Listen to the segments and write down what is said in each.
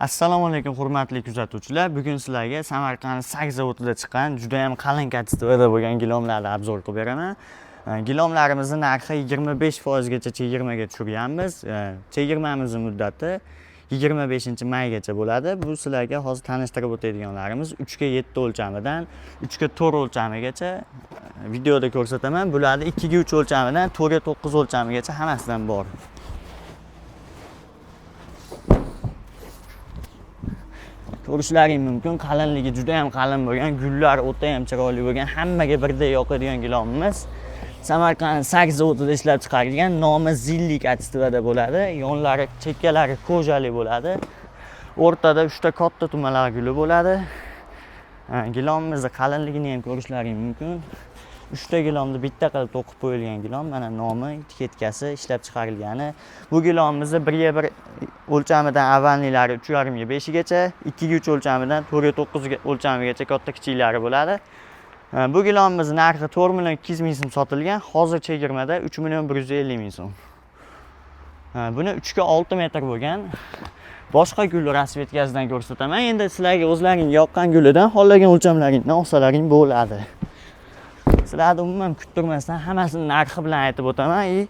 Assalomu alaykum hurmatli kuzatuvchilar. Bugun sizlarga Samarqand sak zavodida chiqqan juda ham qalin качество da bo'lgan gilomlarni обзор qilib beraman. Gilomlarimizni narxi 25% gacha chegirmaga tushirganmiz. Chegirmamizni muddati 25 maygacha bo'ladi. Bu sizlarga hozir tanishtirib o'tadiganlarimiz 3 ga 7 o'lchamidan 3 ga 4 o'lchamigacha videoda ko'rsataman. Bularni 2 ga 3 o'lchamidan 4 ga 9 o'lchamigacha hammasidan bor. Ko'rishlaring mumkin, qalinligi juda ham qalin bo'lgan, gullar o'ta ham chiroyli bo'lgan, hammaga birdek yoqadigan gilomimiz. Samarqand sak zavodida ishlab chiqarilgan, nomi Zilli качество da bo'ladi. Yonlari, chekkalari кожа li bo'ladi. O'rtada 3 ta katta tumalak guli bo'ladi. Gilomimizni qalinligini ham ko'rishlaring mumkin. 3 ta gilomni bitta qilib to'qib qo'yilgan gilom, mana nomi, etiketkasi, ishlab chiqarilgani. Bu gilomimizni 1ga 1 o'lchamidan avvalniylari 3.5 ga 5 gacha, 2 ga 3 o'lchamidan 4 ga 9 o'lchamigacha katta kichiklari bo'ladi. Bu gilomimiz narxi 4 million 200 ming so'm sotilgan, hozir chegirmada 3 million 150 ming so'm. Buni 3 ga 6 metr bo'lgan boshqa gul rasvetkasidan ko'rsataman. Endi sizlarga o'zlaring yoqqan gulidan xohlagan o'lchamlaringdan olsalaring bo'ladi. Sizlarni umuman kuttirmasdan hammasini narxi bilan aytib o'taman и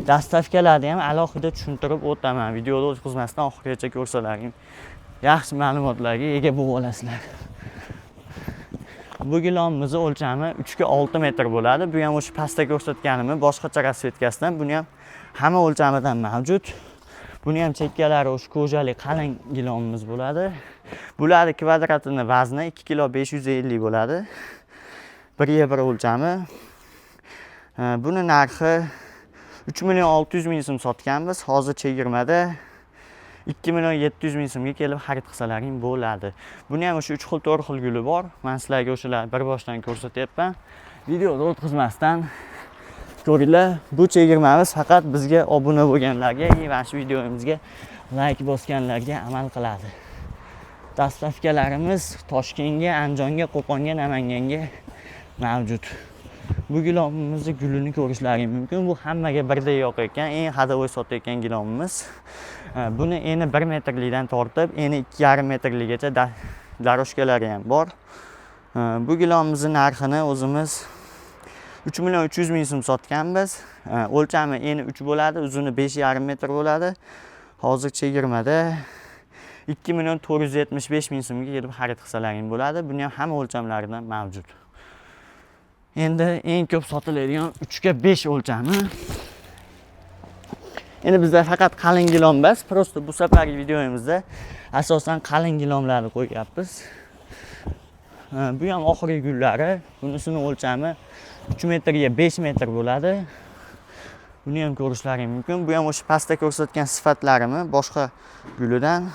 dastavkalarni ham alohida tushuntirib o'taman. Videoni o'tkazmasdan oxirigacha ko'rsalaring yaxshi ma'lumotlarga ega bo'lib olasizlar. Bu gilomimizni o'lchami 3 ga 6 metr bo'ladi. Bu ham o'sha pastda ko'rsatganimni boshqacha rasvetkasidan, buni ham hamma o'lchamidan mavjud. Buni ham chekkalari o'sha кожа li qalin gilomimiz bo'ladi. Bularni kvadratini vazni 2 kilo 550 bo'ladi. 1ga 1 o'lchami. Buni narxi 3 million 600 ming so'm sotganmiz. Hozir chegirmada 2 million 700 ming so'mga kelib xarid qilsalaring bo'ladi. Buni ham o'sha 3 xil, 4 xil guli bor. Men sizlarga o'shalar bir boshdan ko'rsatyapman. Videoni o'tkazmasdan ko'ringlar. Bu chegirmamiz faqat bizga obuna bo'lganlarga va mana shu videomizga like bosganlarga amal qiladi. Dastavkalarimiz Toshkentga, Andijonga, Qo'qonga, Namanganga mavjud. Bu gilomimizni gulini ko'rishlaring mumkin. Bu hammaga birdek yoqayotgan, eng ходовой sotayotgan gilomimiz. Buni eni 1 metrlikdan tortib, eni 2,5 metrligacha дорожка lari ham bor. Bu gilomimizni narxini o'zimiz 3 million 300 ming so'm sotganmiz. O'lchami eni 3 bo'ladi, uzuni 5,5 metr bo'ladi. Hozir chegirmada 2 million 475 ming so'mga kelib xarid qilsalaring bo'ladi. Buni ham hamma o'lchamlaridan mavjud. Endi eng ko'p sotiladigan 3 ga 5 o'lchami. Endi bizda faqat qalin gilom emas, просто bu safargi videomizda asosan qalin gilomlarni qo'yyapmiz. Bu ham oxirgi gullari. Bunisini o'lchami 3 metrga 5 metr bo'ladi. Buni ham ko'rishlaring mumkin. Bu ham o'sha pastda ko'rsatgan sifatlarimi boshqa gulidan.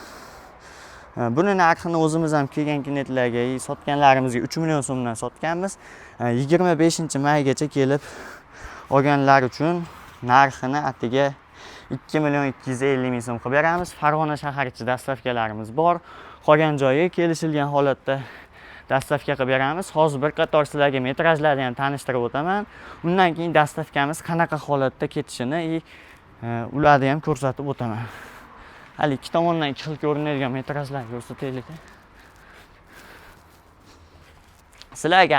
Buni narxini o'zimiz ham kelgan klientlarga, sotganlarimizga 3 million so'mdan sotganmiz. 25 maygacha kelib olganlar uchun narxini atiga 2 million 250 ming so'm qilib beramiz. Farg'ona shahar ichi dastavkalarimiz bor. Qolgan joyga kelishilgan holatda dastavka qilib beramiz. Hozir bir qator sizlarga metrajlarni ham tanishtirib o'taman. Undan keyin dastavkamiz qanaqa holatda ketishini ularni ham ko'rsatib o'taman. Hali ikki tomondan ikki xil ko'rinadigan metrajlarni ko'rsataylik. Sizlarga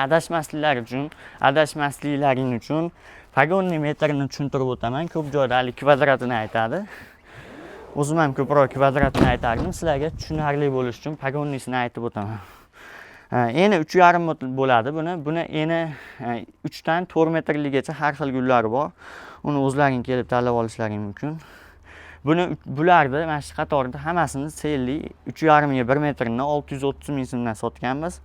adashmasliklaring uchun погонный metrini tushuntirib o'taman. Ko'p joyda hali kvadratini aytadi. O'zim ham ko'proq kvadratini aytardim. Sizlarga tushunarli bo'lishi uchun погонный sini aytib o'taman. Eni 3,5 metr bo'ladi buni. Buni eni 3 dan 4 metrligacha har xil gullari bor. Uni o'zlaring kelib tanlab olishlaring mumkin. Buni bularni mana shu qatorda hammasini selli 3,5 ga 1 metrini 630 ming so'mdan sotganmiz.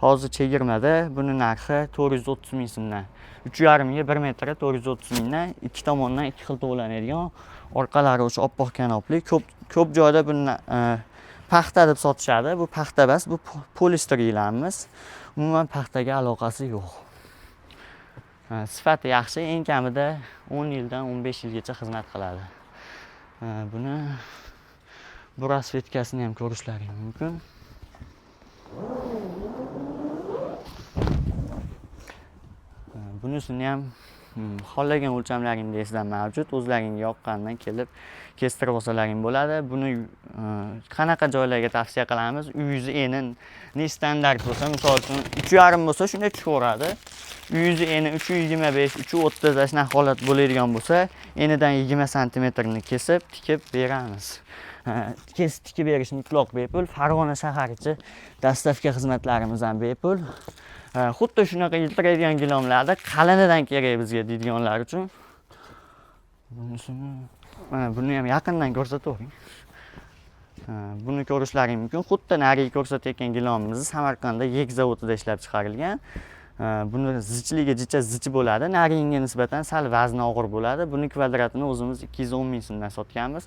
Hozir chegirmada buni narxi 430 ming so'mdan. 3,5 ga 1 metri 430 mingdan, ikki tomondan ikki xil to'g'lanadigan, orqalari o'sha oppoq kanopli. Ko'p joyda buni paxta deb sotishadi. Bu paxta emas, bu poliester gilamimiz. Umuman paxtaga aloqasi yo'q. Sifati yaxshi, eng kamida 10 yildan 15 yilgacha xizmat qiladi. Buni bu rasvetkasini ham ko'rishlaring mumkin. Bunisini ham Xohlagan o'lchamlaringda esidan mavjud. O'zlaringga yoqqanidan kelib kestirib olsalaring bo'ladi. Buni qanaqa joylarga tavsiya qilamiz? Uy yuzi eni ne standart bo'lsa, misol uchun 3,5 bo'lsa, shunday tushaveradi. Uy yuzi eni 3,25, 3,30 shunaqa holat bo'ladigan bo'lsa, enidan 20 santimetrni kesib tikib beramiz. Kesib tikib berish mutlaq bepul. Farg'ona shahar ichi доставка xizmatlarimiz ham bepul. Xuddi shunaqa yiltiraydigan gilamlarni qalinidan kerak bizga deydiganlar uchun. Bunisini, mana buni ham yaqindan ko'rsatavering. Buni ko'rishlaring mumkin. Xuddi narigi ko'rsatayotgan gilamimizni Samarqandda Yek zavodida ishlab chiqarilgan. Buni zichligi jicha zich bo'ladi. Narigiga nisbatan sal vazni og'ir bo'ladi. Buni kvadratini o'zimiz 210 ming so'mdan sotganmiz.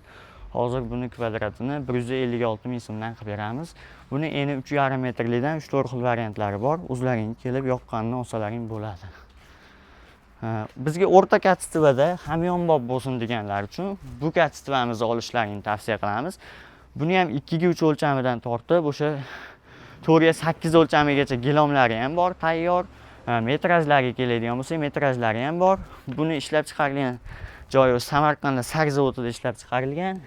Hozir buni kvadratini 156 ming so'mdan qilib beramiz. Buni eni 3,5 metrlikdan 3-4 xil variantlari bor. O'zlaring kelib yoqqanini olsalaring bo'ladi. Bizga o'rta качество da hamyonbop bo'lsin deganlar uchun bu качество mizni olishlaringni tavsiya qilamiz. Buni ham 2 ga 3 o'lchamidan tortib o'sha 4 ga 8 o'lchamigacha gilomlari ham bor, tayyor. Metrajlariga keladigan bo'lsak, metrajlari ham bor. Buni ishlab chiqarilgan joyi Samarqandda Sak zavodida ishlab chiqarilgan.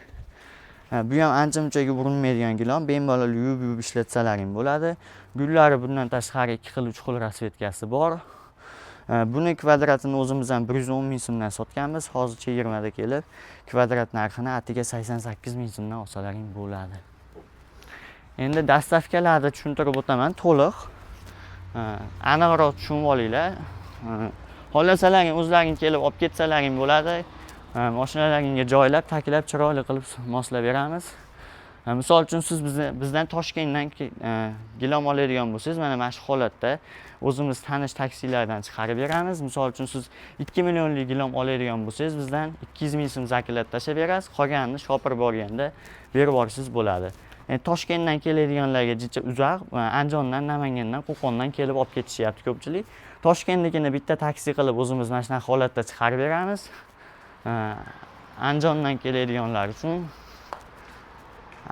Bu ham ancha munchaga urinmaydigan gilom, bemalol yuvib yuvib ishlatsalaring bo'ladi. Gullari bundan tashqari 2 xil, 3 xil расцветка si bor. Buni kvadratini o'zimiz ham 110 ming so'mdan sotganmiz. Hozir chegirmada kelib kvadrat narxini atiga 88 ming so'mdan olsalaring bo'ladi. Endi доставка larni tushuntirib o'taman to'liq. Aniqroq tushunib olinglar. Xohlasalaring o'zlaring kelib olib ketsalaring bo'ladi. Mashinalaringga joylab, taklab, chiroyli qilib moslab beramiz. Misol uchun siz bizdan Toshkentdan gilom oladigan bo'lsangiz, mana shu holatda o'zimiz tanish taksilardan chiqarib beramiz. Misol uchun siz 2 millionlik gilom oladigan bo'lsangiz, bizdan 200 ming so'm заклад tashlab berasiz, qolganini shopir borganda berib yuborsangiz bo'ladi. Toshkentdan keladiganlarga jicha uzoq, Andijondan, Namangandan, Qo'qondan kelib olib ketishyapti ko'pchilik. Toshkentnikini bitta taksi qilib o'zimiz mana shunaqa holatda chiqarib beramiz. Andijondan keladiganlar uchun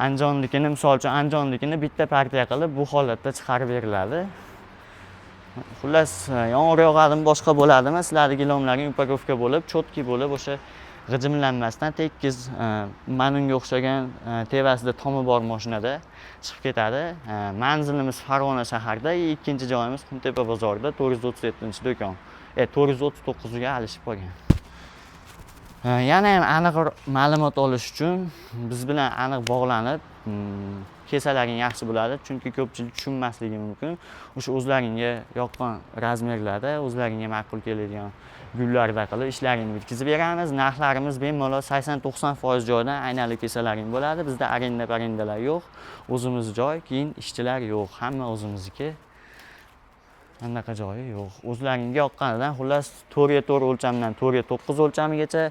Andijonnikini, misol uchun Andijonnikini bitta partiya qilib bu holatda chiqarib beriladi. Xullas, yomg'ir yog'adimi, boshqa bo'ladimi, sizlarni gilomlaring упаковка bo'lib, чётки bo'lib, o'sha g'ijimlanmasdan tekis, manunga o'xshagan, tevasida tomi bor mashinada chiqib ketadi. Manzilimiz Farg'ona shaharida, ikkinchi joyimiz Qumtepa bozorida 437-do'kon. 439 ga alishib qolgan. Yana ham aniq ma'lumot olish uchun biz bilan aniq bog'lanib, kelsalaring yaxshi bo'ladi, chunki ko'pchilik tushunmasligi mumkin. O'sha o'zlaringga yoqqan размер larda, o'zlaringga ma'qul keladigan gullarda qilib ishlaringni bitkazib beramiz. Narxlarimiz bemalol 80-90% joydan aylanib kelsalaring bo'ladi. Bizda arenda parendalar yo'q, o'zimiz joy, keyin ishchilar yo'q, hamma o'zimizniki. Anaqa joyi yo'q. O'zlaringga yoqqanidan, xullas 4 ga 4 o'lchamdan 4 ga 9 o'lchamigacha,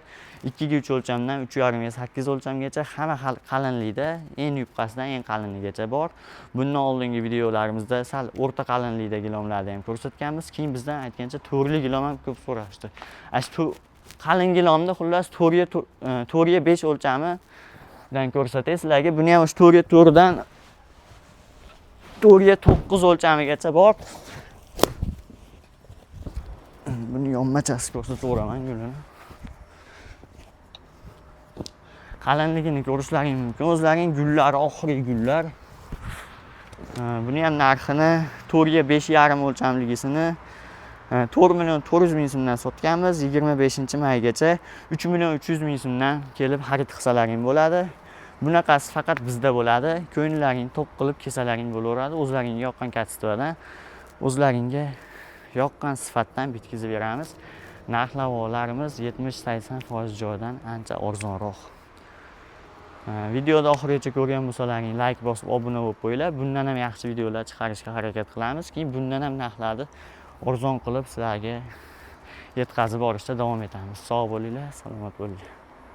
2 ga 3 o'lchamdan 3,5 ga 8 o'lchamgacha hamma xil qalinlikda, eng yupqasidan eng qalinigacha bor. Bundan oldingi videolarimizda sal o'rta qalinlikdagi gilomlarni ham ko'rsatganmiz. Keyin bizdan aytgancha to'rtli gilom ham ko'p so'rashdi. Ana shu qalin gilomda xullas 4 ga 5 o'lchamidan ko'rsatay sizlarga. Buni ham o'sha 4 ga 4 dan 4 ga 9 o'lchamigacha bor. Buni yonmachasi ko'rsataveraman gulini. Qalinligini ko'rishlaring mumkin. O'zlaring gullari, oxirgi gullar. Buni ham narxini 4 ga 5,5 o'lchamligisini 4 million 400 ming so'mdan sotganmiz. 25-maygacha 3 million 300 ming so'mdan kelib xarid qilsalaring bo'ladi. Bunaqasi faqat bizda bo'ladi. Ko'ngllaring to'q qilib kelsalaring bo'laveradi. O'zlaringga yoqqan качество dan, o'zlaringga yoqqan sifatdan bitkazib beramiz. Narx-navolarimiz 70-80% joydan ancha arzonroq. Videoda oxirigacha ko'rgan bo'lsalaring like bosib obuna bo'lib qo'yinglar. Bundan ham yaxshi videolar chiqarishga harakat qilamiz. Keyin bundan ham narxlarni arzon qilib sizlarga yetkazib borishda davom etamiz. Sog' bo'linglar, salomat bo'linglar.